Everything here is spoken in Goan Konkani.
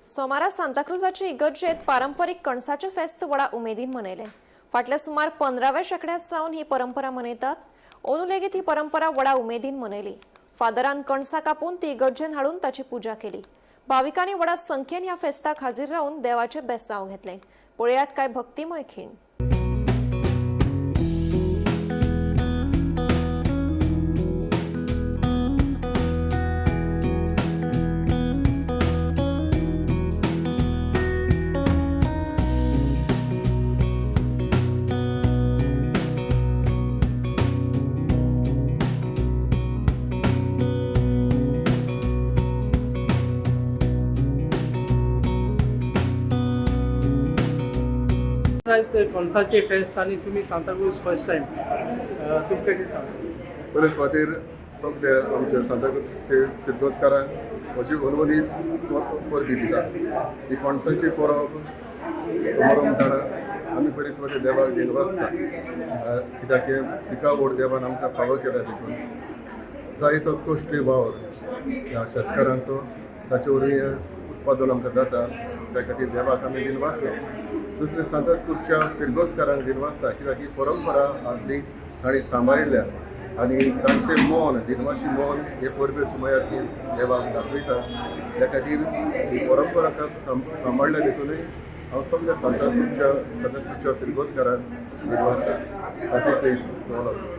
सोमारा सांताक्रुजाचे इगर्जेत पारंपरीक कणसाचें फेस्त व्हडा उमेदीन मनयलें. फाटल्या सुमार 15व्या शेंकड्या सावन ही परंपरा मनयतात. अंदू लेगीत ही परंपरा व्हडा उमेदीन मनयली. फादरान कणसां कापून ती इगर्जेन हाडून ताची पुजा केली. भाविकांनी व्हडा संख्येन ह्या फेस्ताक हाजीर रावन देवाचें बेसांव घेतलें. पळयात काय भक्तिमय खीण. आयज कणसाचें फेस्त आनी तुमी सांताक्रूज फर्स्ट टायम, तुमकां कितें सांगता? पयले सुवातेर सगळे आमचे सांताक्रूजचे फिरगोजकारांक म्हजी अनवनीत परबी दिता. ही कणसाची परब समारंभ आमी पयले सुवातेर देवाक दिनवासता, कित्याक पिकावड देवान आमकां फावो केल्या. देखून जाय तो कश्टी वावर ह्या शेतकारांचो, ताचे वरवीं उत्पादन आमकां जाता. त्या खातीर देवाक आमी दिनवासता. दुसरें, सांताक्रूजच्या फिरगोजकारांक दिनवासता, कित्याक ही परंपरा आदली तांणी सांबाळिल्ल्या आनी तांचें मन, दिनवाशी मन हे परबे सुमयार ती देवाक दाखयता. त्या खातीर ही परंपरा सांबाळ्ळ्या देखूनय हांव सगळ्या सांताक्रूजच्या फिरगोजकारांक दिनवासता. हाची फेस ऑल ऑफ.